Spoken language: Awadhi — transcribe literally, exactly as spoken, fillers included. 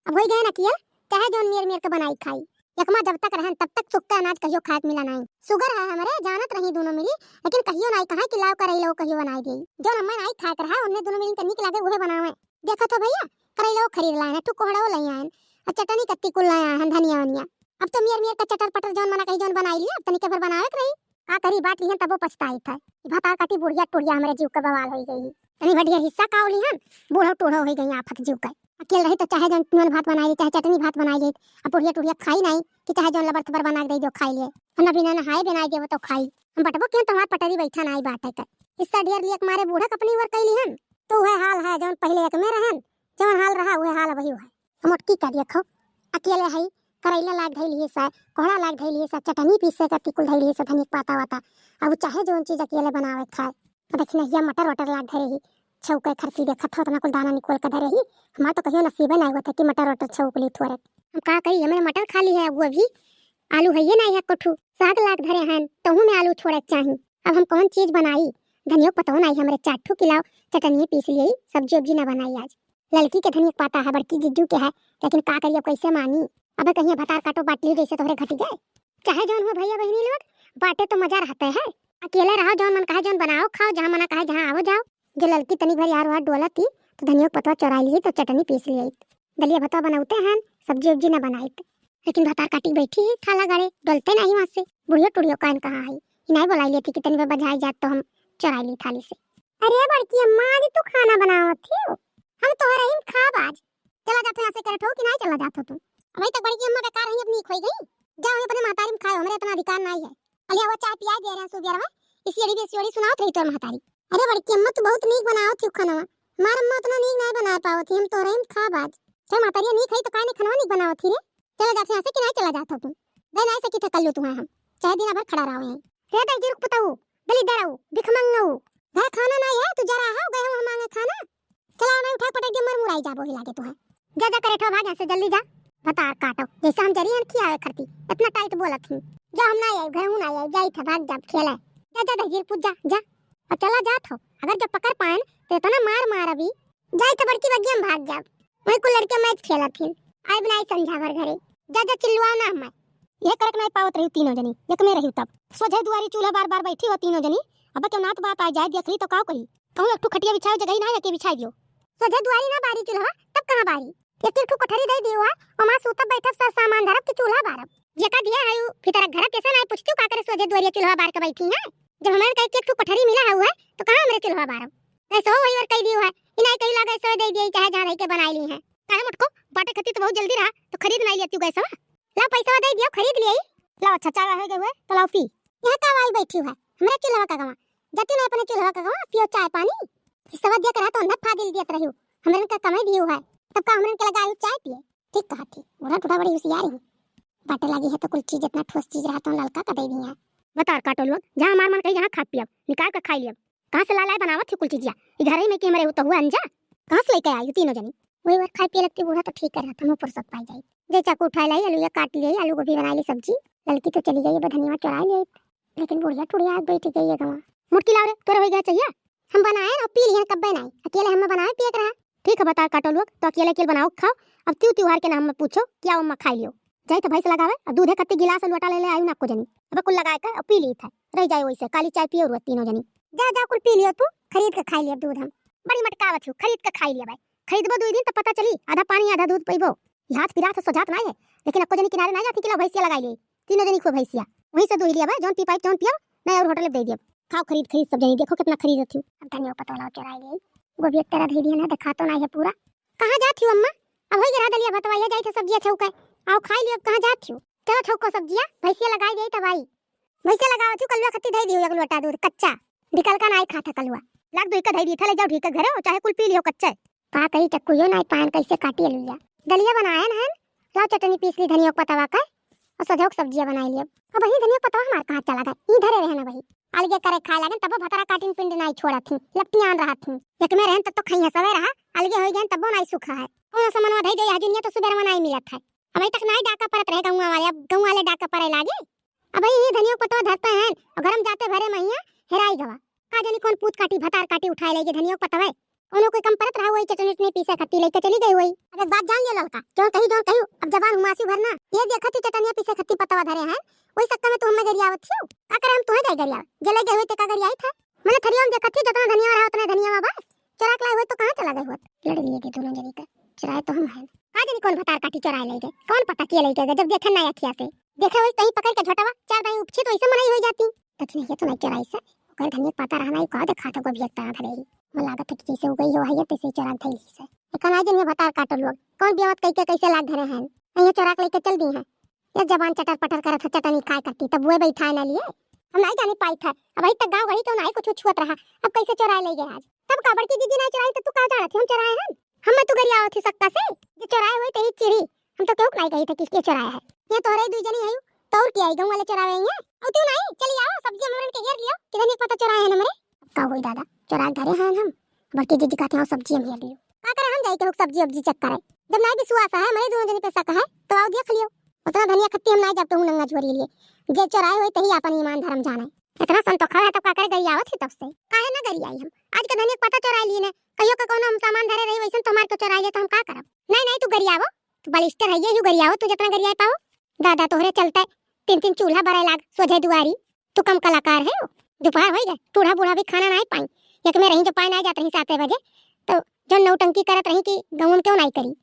अब होइ गए ना किया, चाहे जौन मेर मेर के बनाई खाई। एकमा जब तक रहन तब तक सुख के अनाज कहियो खाए के मिला नाई। सुगर है हमरे, जानत रही दुनो मिली, लेकिन कहियो नाई कहा कि लाव करैलो कहियो बनाई देई। जौन हमें नाई खाए के रहा, उन्हें दुनो मिली के निक लागे उहे बनावे। देखत हो भैया, करैलो खरीद लाए हैं, ठू कोहड़ो ले आए हैं, और चटनी कत्ती कुल ले आए हैं, धनिया वनिया। अब तो मेर मेर के चटर पटर जौन मना कही जौन बनाई लिया, अब तनिके भर बनावे के रही। का करी, बाँट लिहन तबो पछताइत है। ई भतार काटी बुढ़िया टुढ़िया हमरे जीव के बवाल होइ गई। तनी भर ढेर हिस्सा काव लिहन, बूढ़ो टूढ़ो होइ गई आफत जीव के। अकेल रही तो चाहे जौन नून भात बनाई ली, चाहे चटनी भात बनाई ली, अब बुढ़िया टुढ़िया खाई नाई कि चाहे जौन लबर थबर बना के दे दो खाई लिए। हम बिना नहाए बनाई देबो तो खाई। हम बटबो क्यों, तुम्हार पटरी बैठा नाई बाटे के। हिस्सा ढेर लिए के मारे बूढ़ा के अपनी ओर कई लिहन। तो वह हाल है जौन पहले एक में रहन, जौन हाल रहा वह हाल वही है। हम मोटकी का देखो, अकेले है, करैला लाग धैली है सा, कोहड़ा लाग धैली है सा, चटनी पीसे का टिकुल धैली है सा, धनिया के पाता वाता। अब चाहे जौन चीज अकेले बनावे खाए। अब देखी नहिया मटर वटर लाग धरे ही, छौके खरती देखत हो, उतना कुल दाना निकोल के धरे ही। हमार तो कहियो नसीबे ना हुआ था कि मटर वटर छौक ली थोड़े। हम का करी, हमरे मटर खाली है, वो अभी आलू है ये ना है कोठू, साग लाग धरे हैं, तहू में आलू छोड़े के चाही। अब हम कौन चीज बनाई? धनियो पतौ नाई हमरे, चार ठू किलाओ चटनिए पीस लिये, सब्जी उब्जी ना बनाई आज। ललकी के धनिया के पाता है, बड़की जिज्जू के है, लेकिन का करी अब कैसे मानी? अबे कहिए भतार काटो बाटली जैसे तोहरे घटी गए। चाहे जौन हो भैया बहिनी लोग, बाटे तो मजा रहते है। अकेले रहो, जौन मन कहे जौन बनाओ खाओ, जहाँ मना कहे जहाँ आओ जाओ। जो ललकी तनी भर यार वार डोला थी, तो धनियो के पतवा चोराई ली तो चटनी पीस लिये। दलिया भतवा बनाउते हैं, सब्जी उब्जी ना बनाइत। लेकिन भतार काटी बैठी ही थाला गाड़े, डोलते नाही वहाँ से। बुढ़ियो टुढ़ियो कान कहाँ है, इनाई बोलाई लेती कि तनी बजाई जात तो हम चोराई ली थाली से। अरे बड़की अम्मा, आज तू खाना बनावत हो? हम तोहरे ही खाब आज। चला जात हो यहाँ से, करे ठो कि नाही चला जात हो तू? अबे तक बड़की अम्मा बेकार है, अपनी खोई गई। जाओ अपने महतारी में खाओ, हमरे इतना अधिकार नाही है। अलिया वो चाय पिया दे रहे हैं सुबेर में, इसी अड़ी बेसी अड़ी सुनावत रही तोर महतारी। अरे बड़की अम्मा, तू बहुत नीक बनावत हो खाना। हमार अम्मा उतना नीक नाही बना पावत ही, हम तोहरे ही खाब आज। चाहे महतारी नीक है तो काहे नहीं खाना नीक बनावत ही रे? चला जात हो यहाँ से कि नाही चला जात हो तू? दे नाही सकी थे कल्लू तुम्हें हम, चाहे दिन भर खड़ा रहो यहीं। रे दर्जी रुक पुताऊ, दलिद्दर आऊ, भिखमंगाऊ। घर खाना नाही है, तू जरा हो गए हो हम मांगे खाना। चला नाही उठा पटक दे, मर मुराई जाबो ही लागे तुम्हें। जा जा करे ठो भाग यहाँ से, जल्दी जा। भतार काटो, जैसे हम जरी हन खियावे खरती, इतना टाइट बोलत ही। जा हम नाही आई, घर हूँ नाही आई, जाई थे भाग जाब खेले। जा जा दर्जी पूछ जा, जा। और चला जात हो, अगर जब पकड़ पाएन तो इतना मार मार अभी। जाई थे बड़की बग्गी हम भाग जाब। वही कुल लड़के मैच खेलत हिन। आइब नाही संझा भर घरे। जा जा चिल्लुआ ना हमें। ये करक नाही पावत रही तीनों जनी, एक में रही तब। सोझे दुआरी चूल्हा बार बार बैठी हो तीनों जनी। अब केहू नात बात आ जाए देख ली तो काव कही? कहूँ एक ठू खटिया बिछाओ, जगह ही नाही रखे बिछाई दियो। सोझे दुआरी ना बारी चूल्हा, तब कहाँ बारी? एक एक ठू कोठरी दे दियो है, ओमा सूतब बैठब सब सामान धरब कि चूल्हा बारब। जेका दिया है उ फितरक घरक, कैसे नाही पूछती का करे सोझे दुआरी चूल्हा बार के बैठी है? जब हमरे का एक एक ठू कोठरी मिला है, तो कहाँ हमरे चूल्हा बारब? गैसो वही और कही दियो है, इनाई कही ला गैसो दे दिए, चाहे जहाँ रह के बनाई ली है। काहे मोटको, बाटे खती तो बहुत जल्दी रहा, तो खरीद नाही लेती गैसवा। ला पैसा दे दियो, खरीद लिए। ला अच्छा चाय हो गए हुए, तो लाओ पी। यहाँ का वाई बैठी हुआ है, हमरे चूल्हा का गवा। जाती ना अपने चूल्हा का गवा, पियो चाय पानी। हिस्सा दिया करा तो अंदर फादिल दियत रही हूँ, हमरन का कमाई दियो है, तब का हमरन के लगा आयु चाय पिए। ठीक कहा थी, बूढ़ा टूढ़ा बड़ी होशियार ही। बाटे लगी है तो कुल चीज इतना ठोस चीज रहा तो ललका का दे दी है। बतार काटो लोग, जहाँ हमार मन कही जहाँ खा पियब, निकाल के खाई लियब। कहाँ से ला लाए बनावत ही कुल चीजिया? ई घरे में के हमरे उ तो हुआ अंजा? कहाँ से लेके आई तीनों जनी? वही बार खाए पिए लगती बूढ़ा तो ठीक है, हम फुर्सत पाई जाई। जे चाकू उठाए लाई, आलू या काट लिए, आलू गोभी बनाई ली सब्जी। ललकी तो चली गई, अब धनिया चुराई ले। लेकिन बुढ़िया टुढ़िया आज बैठ गई है गवा। मुटकी लाओ रे, तोरे हो गया चाहिए? हम बनाए और पी लिहन कब्बे नाही, अकेले हम बनावे पिए के रहा। ठीक है, बतार काटो लोग, तो अकेले अकेले बनाओ खाओ। अब त्यू त्योहार के ना हम पूछो, क्या अम्मा खाई लियो। जाई तो भैंस लगावे, और दूधे कत्ती गिलास और लोटा ले ले आयु ना को जनी। अब कुल लगाए के और पी ली था, रह जाए वैसे, काली चाय पियो रुआ तीनों जनी। जा जा कुल पी लियो तू, खरीद के खाई लियो दूध हम। बड़ी मटकावत हो, खरीद के खाई लिया भाई। खरीदबो दो दिन तो पता चली, आधा पानी आधा दूध पीबो। ये हाथ पिरात है, सोजात नाही है, लेकिन अक्को जनी किनारे नाही जाती कि ला भैंसिया लगाई ले। तीनों जनी खो भैंसिया, वहीं से दुही लिया भाई, जौन पी पाई जौन पियो, नहीं और होटल दे दिया। खाओ खरीद खरीद सब जनी, देखो कितना खरीदत हो। अब धनिया पतोला चुराई ले, गोभी एक तरह धई दिया ना, देखा तो नाही है पूरा। कहाँ जात हो अम्मा? अब होई गया दलिया भतवा, ये जाई थे सब्जिया छौके। आओ खाई लियो, अब कहाँ जात हो? चलो छौको सब्जिया, भैंसिया लगाई गई तब आई। भैंसिया लगावत हो, कलुआ खत्ती धई दियो एक लोटा दूध कच्चा। ढिकल का नाही खाता कलुआ। लाग दो इका धई दी था, ले जाओ ढीका घरे, और चाहे कुल पी लियो कच्चे। का कही चक्कू यो नाही पान कैसे काटी अलुइया। दलिया बनायन हन, लाओ चटनी पीस ली धनिया के पतवा का, और सजौक सब्जिया बनाई लियो। अब वही धनिया के पतवा हमार कहाँ चला गए, ई धरे रहे ना वही। अलगे करे खाए लागन, तबो भतरा काटिन पिंड नाही छोड़त ही, लपटियान रहत ही। एक में रहन तब तो खइया सवे रहा, अलगे होई गए तबो नाही सुखा है। कौन सा मनवा धई दे, आज दुनिया तो सुबह रमा नाही मिलत है। अब अभी तक नाही डाका परत रहे गौवा वाले, अब गौवा वाले डाका परे लागे। अब वही धनिया के पतवा धरते हैं, और गरम जाते भरे महिया हेराई गवा। का जानी कौन पूत काटी, भतार काटी उठाए ले गे धनिया के पतवा। कौनो कोई कम परत रहा होई चटनी उटनी पीसे खत्ती लइके चली गई होई। अब एक बात जान लियो ललका, जौन कही जौन कही, अब जबान हुमासी भर ना। ये देखत ही चटनिया पीसे खत्ती पतवा धरे हैं, वही सक्का में तू हमें गरियावत हियो। का करे हम तुहे जाए गरियावे, जे लइ गए होई ते का गरियाई था। मने थरिया में देखत ही जितना धनिया रहा उतना धनिया बा, चोरा के लाए होई तो कहाँ चला गए होत? लड़ लिए थे दोनों जनी का, चुराए तो हम हैं। का जनी कौन भतार काटी चोराए लइ गए, कौन पता किए लइ गए, जब देखे ना अखिया से। देखे होई कहीं पकड़ के झोटवा, चार दाई उपछी तो ऐसे मनई होई जाती। देखी नहीं, ये तो नहीं चोराई से, ओकर धनिया के पता रहा ना, ये का देखा था गोभी एक तरह धरे ही। मुझे लागत है कि जैसे उगई हो है, तैसे ही चोरा धइली से। एकर ना जनिए भतार काटो लोग, कौन बियावत कई के कैसे लाग धरे हैं, ये चोरा के लेके चल दी हैं। ये जबान चटर पटर करत है, चटनी काय करती, तब वो बैठा ना लिए। हम नहीं जानी पाई था, अब अभी तक गाँव गढ़ी क्यों नहीं कुछ छुअत रहा, अब कैसे चोराए ले गए आज? तब का बड़की जीजी नहीं चोराई तो तू का जानत है हम चोराए हैं? हम मैं तू गरियावत ही सक्का से, जे चोराए होई तही चिढ़ी, हम तो केहू के नहीं कही था किसके चोराए है। ये तोहरे दुई जनी है, तो और क्या आई गाँव वाले चोरावे आई हैं? और तू नहीं, चली आओ सब्जी हमरन के घेर लियो, किधर नहीं पता चोराए हैं हमरे। का होई दादा, चोरा के धरे हैं हम, बड़की जीजी कहते हैं सब्जी हम घेर लियो। का करे हम जाई केहू के सब्जी उब्जी चेक करे, जब नहीं विश्वास है, हमरे दोनों जनी पे शक है, तो आओ देख लियो। उतना धनिया खत्ती हम नहीं जाब केहू नंगा झोरी लिए, जे चोराए होई तही आपन ईमान धर्म जाने। इतना संतोखा है तब का करे गरियावत ही तब से, काहे ना गरियाई हम? आज के धनिया के पता चोराए लिए ने, कहियो का कौनो हम सामान धरे रही वैसन तो हमार के चोराए लिए तो हम का करब? नहीं नहीं तू गरियावो, तू बलिस्टर है ये यू गरियावो, तू जितना गरियाए पाओ। दादा तोहरे चलते तीन तीन चूल्हा बरे लाग सोझे दुआरी, तू कम कलाकार है। दोपहर होई गए, बूढ़ा बूढ़ा भी खाना नहीं पाई, एक में रही जो पाए नहीं जात रही सात बजे, तो जो नौटंकी करत रही कि गौन क्यों नहीं करी।